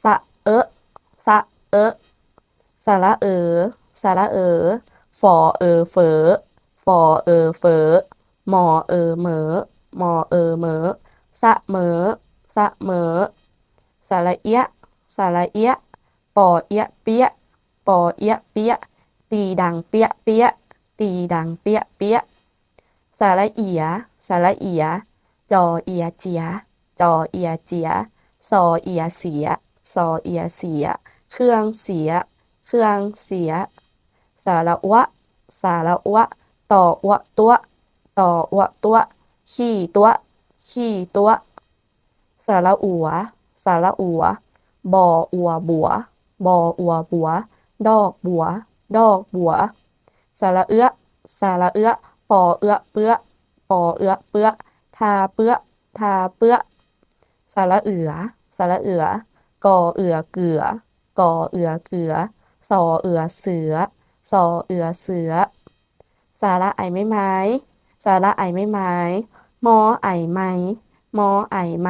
ສະເອີ ສະເອີ ສະຫຼະເອີ ສະຫຼະເອີ ຟໍເອີ ເຝີ ຟໍເອີ ເຝີ ໝໍເອີ ເໝີ ໝໍເອີ ເໝີ ສະເໝີ ສະເໝີ ສະຫຼະເອຍະ ສະຫຼະເອຍະ ປໍເອຍະ ເປຍ ປໍເອຍະ ເປຍ ຕີດັງ ເປຍະ ເປຍ ຕີດັງ ເປຍະ ເປຍ ສະຫຼະເອຍ ສະຫຼະເອຍ ຈໍເອຍ ເຈຍ ຈໍເອຍ ເຈຍ ຊໍເອຍ ເສຍ ຊໍເອຍ ເສຍ ເຄື່ອງເສຍ ເຄື່ອງເສຍ ສະຫຼະອົວ ສະຫຼະອົວ ຕໍອົວ ຕົວະ ຕໍອົວ ຕົວະ ຂີ້ຕົວະ ຂີ້ຕົວະ ສະຫຼະອູວ ສະຫຼະອູວ ປໍອົວ ບົວ ບໍອົວ ບົວ ດອກບົວ ດອກບົວ ສະຫຼະເອື້ອ ສະຫຼະເອື້ອ ປໍເອື້ອ ເປືອ ປໍເອື້ອ ເປືອ ທາເປືອ ທາເປືອ ສະຫຼະເອືອ ສະຫຼະເອືອ ກໍເອືອ ເກືອ ກໍເອືອ ເກືອ ສໍເອືອ ເສືອ ສໍເອືອ ເສືອ ສະຫຼະໄອໄມ້ ໄມ້ ສະຫຼະໄອໄມ້ ໄມ້ ມໍໄອ ໄມ ມໍໄອ ໄມ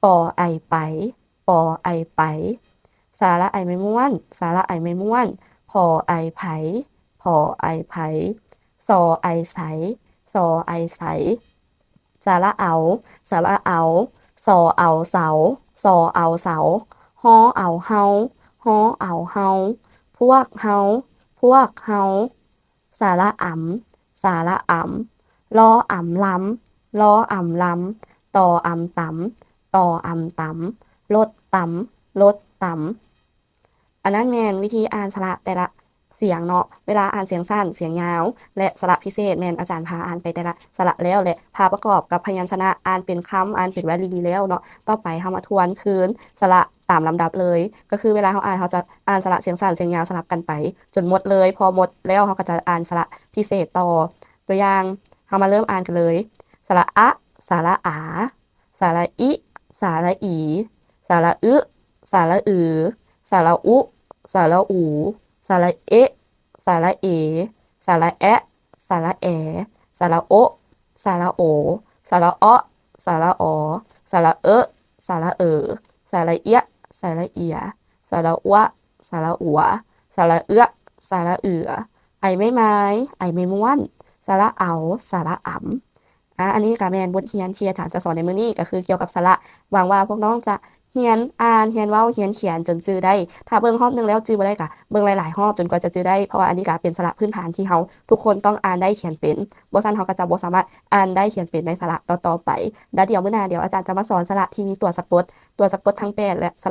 ປໍໄອ ໄປ ປໍໄອ ໄປ ສະຫຼະໄອໄມ້ ມ້ວນ ສະຫຼະໄອໄມ້ ມ້ວນ ຜໍໄອ ໄຜ ຜໍໄອ ໄຜ ຊໍໄອ ໄສ ຊໍໄອ ໄສ ສະຫຼະເອົາ ສະຫຼະເອົາ ສໍເອົາ ເສົາ ສໍເອົາ ເສົາ ຫໍເອົາ ເຮົາ ຫໍເອົາ ເຮົາ ພວກເຮົາ ພວກເຮົາ ສະຫຼະອຳ ສະຫຼະອຳ ລໍອຳ ລຳ ລໍອຳ ລຳ ຕໍອຳ ຕຳ ຕໍອຳ ຕຳ ລົດຕຳ ລົດຕຳ. ອັນນັ້ນແມ່ນວິທີອ່ານສະຫຼະແຕ່ລະສຽງເນາະ. ເວລາອ່ານສຽງສັ້ນ, ສຽງຍາວ ແລະ ສະຫຼະພິເສດ ແມ່ນອາຈານພາອ່ານໄປແຕ່ລະສະຫຼະແລ້ວ ແລະ ພາປະກອບກັບພະຍັນຊະນະ ອ່ານເປັນຄຳ, ອ່ານເປັນວະລີແລ້ວເນາະ. ຕໍ່ໄປເຮົາມາທວນຄືນສະຫຼະຕາມລຳດັບເລີຍ. ກໍຄືເວລາເຮົາອ່ານ, ເຮົາຈະອ່ານສະຫຼະສຽງສັ້ນ, ສຽງຍາວສະຫຼັບກັນໄປຈົນໝົດເລີຍ. ພໍໝົດແລ້ວ ເຮົາກໍຈະອ່ານສະຫຼະພິເສດຕໍ່. ຕົວຢ່າງ, ເຮົາມາເລີ່ມອ່ານກັນເລີຍ. ສະຫຼະອະ, ສະຫຼະອາ, ສະຫຼະອິ, ສະຫຼະອີ, ສະຫຼະອຶ, ສະຫຼະອື, ສະຫຼະອຸ, ສະຫຼະອູ, ສະຫຼະເອະ, ສະຫຼະເອ, ສະຫຼະແອະ, ສະຫຼະແອ, ສະຫຼະໂອະ, ສະຫຼະໂອ, ສະຫຼະເອາະ, ສະຫຼະອໍ, ສະຫຼະເອະ, ສະຫຼະເອີ, ສະຫຼະເອຍະ, ສະຫຼະເອຍ, ສະຫຼະອວະ, ສະຫຼະອວ, ສະຫຼະເອືອ, ສະຫຼະເອືອ, ໄອໄມ້ ໄມ້, ໄອໄມ້ ມ້ວນ, ສະຫຼະເອົາ, ສະຫຼະອຳ. ອາ ອັນນີ້ກະແມ່ນບົດຮຽນທີ່ອາຈານຈະສອນໃນມື້ນີ້ ກະຄືກ່ຽວກັບສະຫຼະ. ຫວັງວ່າພວກນ້ອງຈະຮຽນອ່ານ, ຮຽນເວົ້າ, ຮຽນຂຽນຈົນຈື່ໄດ້. ຖ້າເບິ່ງຮອບໜຶ່ງແລ້ວຈື່ບໍ່ໄດ້ ກະເບິ່ງຫຼາຍໆຮອບຈົນກວ່າຈະຈື່ໄດ້, ເພາະວ່າອັນນີ້ກະເປັນສະຫຼະພື້ນຖານທີ່ເຮົາທຸກຄົນຕ້ອງອ່ານໄດ້ຂຽນເປັນ. ບໍ່ຊັ້ນເຮົາກະຈະບໍ່ສາມາດອ່ານໄດ້ຂຽນເປັນໃນສະຫຼະຕໍ່ໆໄປ. ແລ້ວດຽວມື້ໜ້າ ດຽວອາຈານຈະມາສອນສະຫຼະທີ່ມີຕົວສະກົດ, ຕົວສະກົດທັງແປດ ແລະ ສະ